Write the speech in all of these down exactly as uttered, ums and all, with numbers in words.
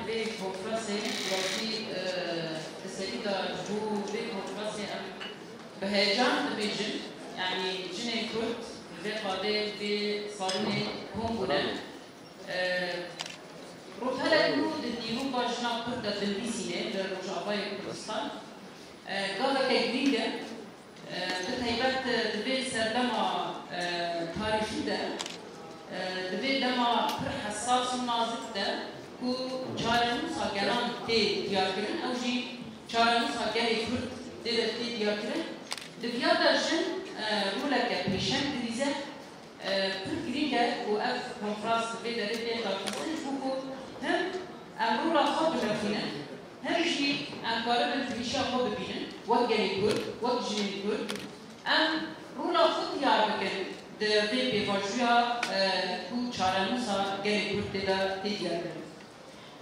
Vê konferansê, wekî, e, di serî de ji bo vê konferansê em bi heyecan dibêjin, yanî jinên Kurd li vê qadê vê salonê kom bûne. E, Rûpelek nû di dîroka jina Kurd de dinivîsîne li Rojavayê Kurdistan. E, gaveke girîng e. E, bi taybet, e, di vê serdema, e, tarîxî de, e, di vê dema pir hesas û nazik de ku çarenûsa gelan tê diyarkirin, ew jî çarenûsa gelê Kurd tê de tê diyarkirin, di viya de jin, e, roleke pêşeng dilîze. E, pir girîng e ku ev konferans bi vê derê tê darxistin, ji bo ku him em rola xwe binivînin, him jî em karibin hişa xwe bibînin, wek gelê Kurd, wek jinên Kurd. Em rola xwe diyar bikin di vê pêvajoya, e, ku çarenûsa gelê Kurd tê de tê diyarkirin.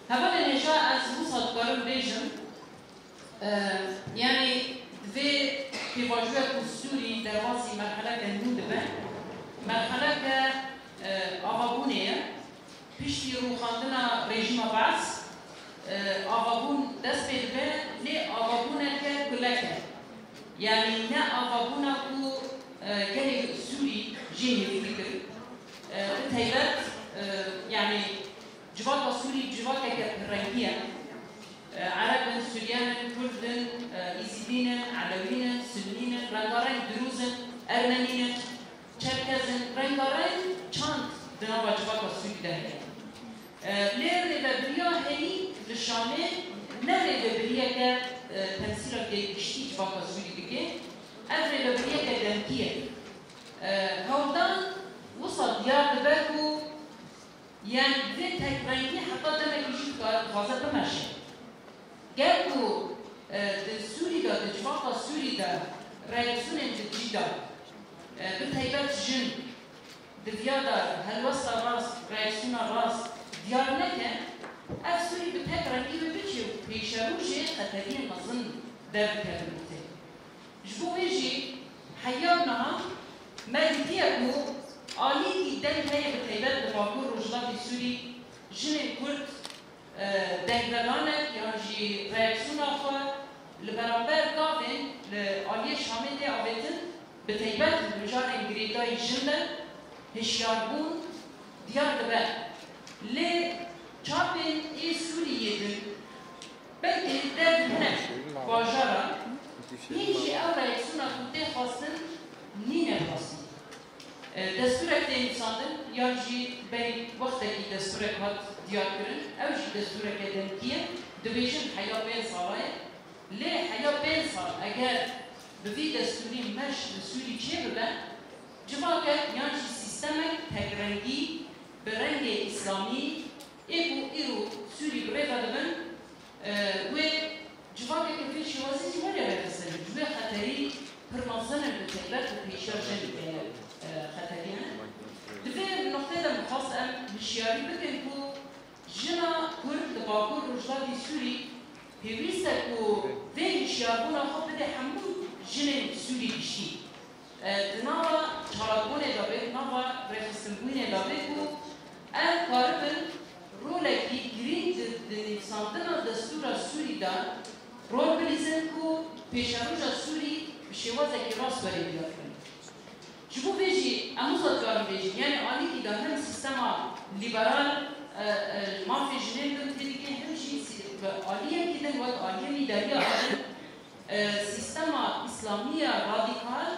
Hevalên hêja, ez wisa dikarim bêjim, e, yanî di vê pêvajoya ku Sûrî derbasî merheleke nû dibe, merheleke, e, avabûnê ye. Piştî rûxandina rejîma Baas, e, avabûn dest pê dibe, lê avabûneke gulek e. Yanî ne avabûna ku, e, gelê Sûrî jê hêvî dikin. E, bi taybet, e, yanî civaka Sûrî civakeke pirrengî ye. E, Ereb in, Suryen in, Kurd in, e, Îzîdîn in, Elewîn in, Sunnîn in, rengareng Dirûz in, Ermenîn in, Çerkez in, rengareng çand di nava civaka Sûrî de heye. E, lê rêvebiriya heyî li Şamê ne rêvebiriyeke, e, temsîleke giştî civaka Sûrî dike. Ev rêvebiriyeke demkî ye. E, hewldan wisa diyar dibe ku, yanî vê tekrengî heta demekî jî dikare, dixwaze bimeşe. Ger ku, e, di Sûrî de, di civaka Sûrî de reaksiyonên di cî de, e, bi taybet jin di viya de helwesta rast, reaksiyona rast diyar neke, ev Sûrî bi tek rengî wê biçe û pêşerojê xeteriyên mezin derbikevin ortê. Ji bo vê jî heya niha me dîtiye ku alîkî deng heye, bi taybet li Bakur Rojhilatê Sûrî jinên Kurd, e, dengvelanek yan jî reaksiyona xwe li beramber gavên li aliyê Şamê tê avêtin, bi taybet li mijarên girêdayî jin de hişyarbûn diyar dibe. Lê çapên ê Sûriyê din, belkî li dev hinek bajaran, hîn jî ew reaksiyona ku tê xwestin nîne xwestin. E, destûrek tê nivîsandin, yan jî berî wextekî destûrek hat diyarkirin, ew jî destûreke demkî ye, dibêjin heya pênc sala ye. Lê heya pênc sal eger bi vî destûrî meş li Sûrî çêbibe, civakek yan jî sîstemek tekrengî bi rengê îslamî, ê ku îro Sûrî bi rê ve dibin, e, wê civakeke vê şêwazî jî were rêxistin. Ji wê xeterî pir mezin in, bi taybet bi pêşiya jin, e, e, xeterî hene. Di vê noqteyê de min xwest em hişyarî bikin ku jina Kurd li Bakur Rojhilatê Sûrî pêwîst e ku vê hişyarbûna xwe bide hemû jinên Sûrî giştî. E, di nava çalakbûnê de be, di nava rêxistinbûnê de be ku ev karibin rolekî girîng di, di nivîsandina destûra Sûrî de rol bilîzin ku pêşeroja Sûrî bi şêwazekî rast were diyarkirin. Ji bo vê jî em wisa dikarin bêjin, yanî alîkî de hem sîstema lîberal, e, e, mafê jinên din tê dike, hem jî sî-, bi aliyekî din wek aliyên îdariya din, e, sîstema îslamî ya radîkal,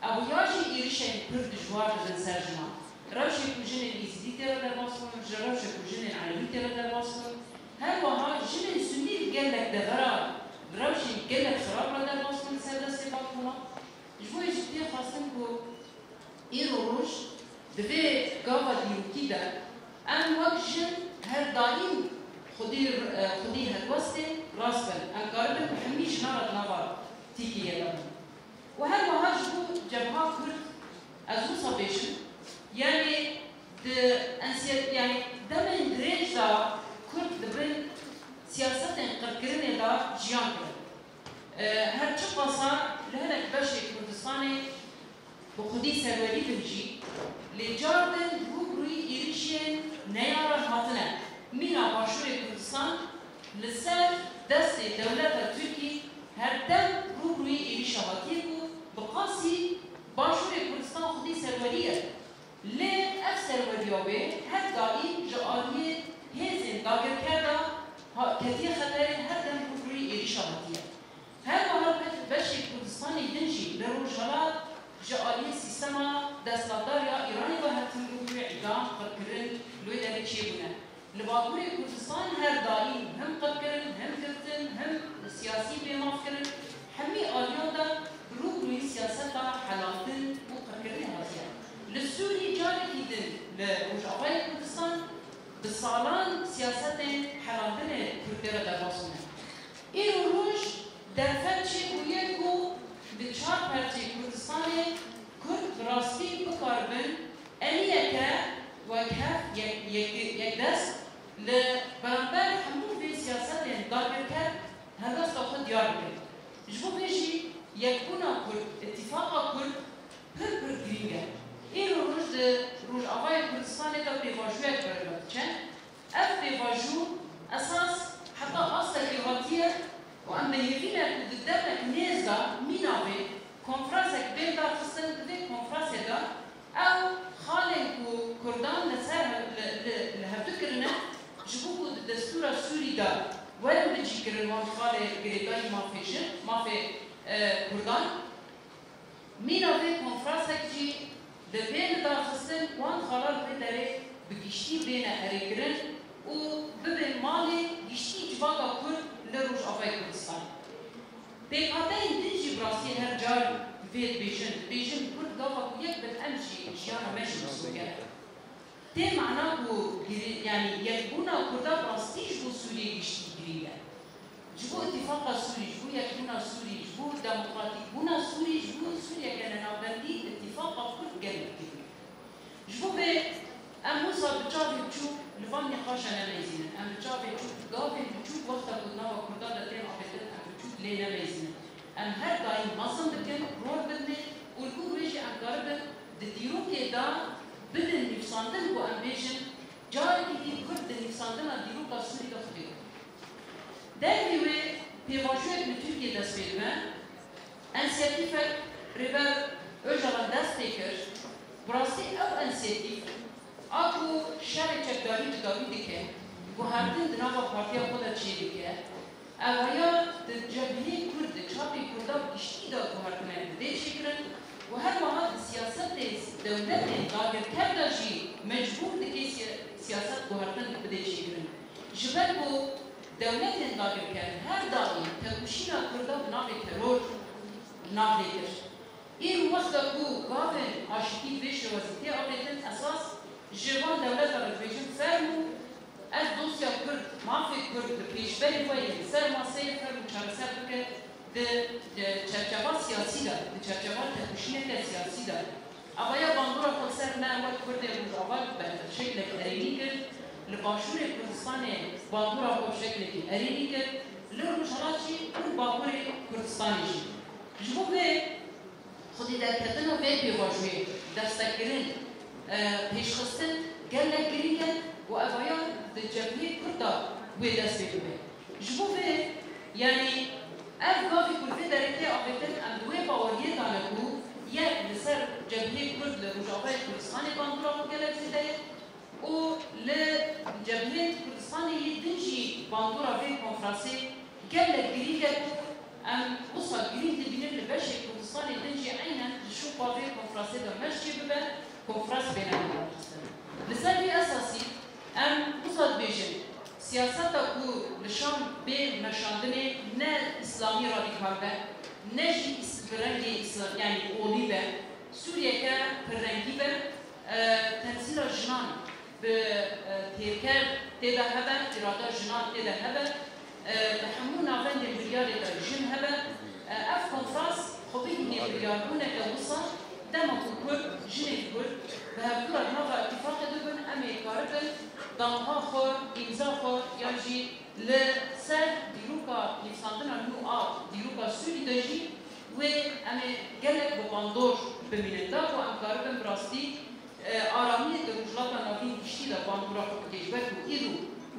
ew ya jî êrişên pir dijwar dibin ser jinan. Rewşê ku jinên Êzidî tê re derbas bûn, ji rewşê ku jinên Elewî tê re derbas bûn, her wiha jinên Sunnî li gelek devera, li rewşên gelek xirab re derbas bûn li ser destê Bakuran. Ji bo yê jî tê xwestin ku îro roj di vê gava dîrokî de em wek jin her daîm xwedî, xwedî helwestê rast bin. Em karibin bi hemî jinan re di nava tîkiyê de bin. Û her wiha ji bo Cebha Kurd ez wisa bêjim, yanî di ensiye-, yanî demên dirêj de Kurd di bin siyasetên qirkirinê de jiyan kirin. E, her çiqasa li hinek beşê Kurdistanê bi xwedî serwerî bin jî, lê car din rû bi rûyî êrişên neyaran hatine. Mîna Başûrê Kurdistan Li ser destê dewleta Tirkî her dem rû bi rûyê êrîşa hatiye ku bi qasî Başûrê Kurdistan xwedî serwerî ye. Lê ev serweriya wê her daîm ji aliyê hêzên dagirker de ha-, ketiye xeterê, her dem rû bi rûyê êrîşa hatiye. Her wiha be-, beşê Kurdistanê din jî li rojhilat ji aliyê sîstema desthilatdar ya Îranê ve hatin rû bi rûyê îdam, qirkirin, li wê derê çêbûne. Li Bakurê Kurdistan her daîm him qirkirin, him girtin, him siyasî bêmafkirin, hemî aliyan de bi rû bi rûyî siyaseta helandin û qirkirinê hatiye. Li Sûrî carekî din li Rojavayê Kurdistan bi salan siyasetên helandinê Kurd tê re derbas bûne. Îro roj derfet çêbûye ku di çar perçê Kurdistanê Kurd bi rastî bikaribin eniyeke wekhev, yek, yek, yekdest li beramber hemû vê siyasetên dagirker helwesta xwe diyar bikin. Ji bo vê jî yekbûna Kurd, îtîfaqa Kurd pir pir girîng e. Îro roj di Rojavayê Kurdistanê de pêvajoyek berê ve diçe. Ev pêvajo esas heta astekê hatiye û em bi hêvî ne ku di demek nêz de mîna vê konferansek bên darxistin, di vê konferansê de ew xalên ku Kurdan li ser hev-, li, li, li hevdu kirine, ji bo ku di destûra Sûrî de werin bicîkirin wan xalê girêdayî mafê jin, mafê, e, Kurdan. Mîna vê konferansek jî li bên darxistin, wan xala li vê derê bi giştî bêne erêkirin û bibin malê giştî civaka Kurd li Rojavayê Kurdistanê. Pêkhateyên din jî bi rastî her car vê dibêjin, dibêjin Kurd gava ku yek bin em jî jiyana me jî bi sor gere. Tê mana ku girî-, yanî yekbûna Kurda bi rastî ji bo Sûriyê giştî girîng e. Ji bo îtîfaqa Sûrî, ji bo yekbûna Sûrî, ji bo demokratîkbûna Sûrî, ji bo Sûriyeke nenavbendî îtîfaqa Kurd gelek girîng e. Ji bo vê em wisa bi çavê biçûk li van nîqaşa nemeyzînin. Em bi çavê çûk, gavên biçûk wexta ku di nava Kurdan de tên avêtin, em biçûk lê nemeyzînin. Em her daîm mezin bikin, rol bidinê û li gor wê jî em karibin di dîrokê de bidin nivîsandin ku em bêjin, carekî dî Kurd di nivîsandina dîroka Sûrî de xwedî bike. Dervî wê pêvajoyek li Tirkiyê dest pê dibe. Însiyatîfek Rêber Ocalan dest pê kir. Bi rastî ew însiyatîf a ku şerê çekdarî bi dawî dike, guhertin di nava partiya xwe de çêdike, evaya di cebhê Kurd, di çapê Kurda bi giştî de guhertinek bidê çêkirin û her wiha di siyasetê dewletên dagirker de jî mecbûr dike siya-, siyaset guhertin bidê çêkirin. Ji ber ku dewletên dagirker her daîm tekoşîna Kurda bi navê teror nav lê kir. Îro wexta ku gavên aşitî bi vê şêwazî tê avêtin, esas ji van dewletan re dibêjin, fermû ev dosya Kurd, mafê Kurd li pêşberî we yên ser maseyê, fermû çareser bike di, di çerçeva siyasî de, di çerçeva tekoşîneke siyasî de. Evaya bandora xwe ser me wek Kurdê Rojava bi şeklek erênî kir, li Başûrê Kurdistanê bandora xwe bi şeklekî erênî kir, li Rojhilat jî û Bakurê Kurdistanê jî. Ji bo vê xwedî derketina vê pêvajoyê, destekkirin, e, pêşxistin gelek girîng e û evaya di cebheyê Kurd de wê dest pê bibe. Ji bo vê, yanî ev gavê ku li vê derê tê avêtin, em di wê baweriyê de ne ku yek li ser cebheyê Kurd li Rojavayê Kurdistanê bandora xwe gelek zêde ye û li cebheyên Kurdistanê yê din jî bandora vê konferansê gelek girîng e ku em wisa girîng dibînin li beşê Kurdistanê din jî eynen ji şopa vê konferansê de meş çê bibe, konferans bêne raxistin. Li ser vî esasî em wisa dibêjin, siyaseta ku li Şam bê meşandinê ne îslamî radîkal be, ne jî îs-, bi rengê îsla-, yanî olî be, Sûriyeke pirrengî be, e, temsîla jinan bi, e, têrker tê de hebe, îrada jinan tê de hebe, e, di hemû navendên biryarê de jin hebe. E, ev konferans xwe bigihîne biryarbûneke wisa, dema ku Kurd, jinên Kurd bi hevdû re di nava îtîfaqê de bin, em ê karibin danha xwe, îmza xwe yan jî li ser dîroka nivîsandina nû a dîroka Sûrî de jî wê em ê gelek bi bandor bimînin. Da ku em karibin bi rastî e, aramiyê di Rojhilata Navîn giştî de bandora xwe bike, ji ber ku îro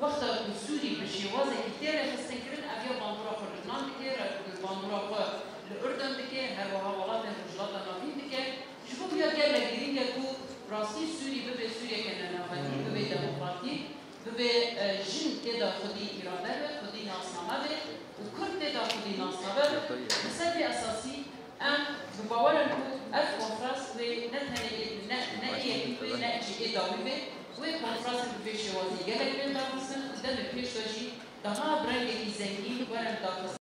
Wexta ku Sûrî bi şêwazekî tê rêxistinkirin, ev ya bandora xwe li Lubnan dike, re-, bandora xwe li Urdun dike, her wiha welatên Rojhilata Navîn dike. Ji bo ya gelek girîng e ku rastî Sûrî bibe Sûriyeke nenavendî, bibe demokratîk, bibe, e, jin tê de xwedî îrade be, xwedî nasname be û Kurd tê de xwedî nasname be. Li ser vê esasî em bi bawer in ku ev konferans wê ne tenê ê, ne, ne ê yekî wê, ne jî ê dawî wê, wê konferansê bi vê şêwazî gelek bên daxistin û demê pêş de jî daha bi rengekî zengîn werin daxistin.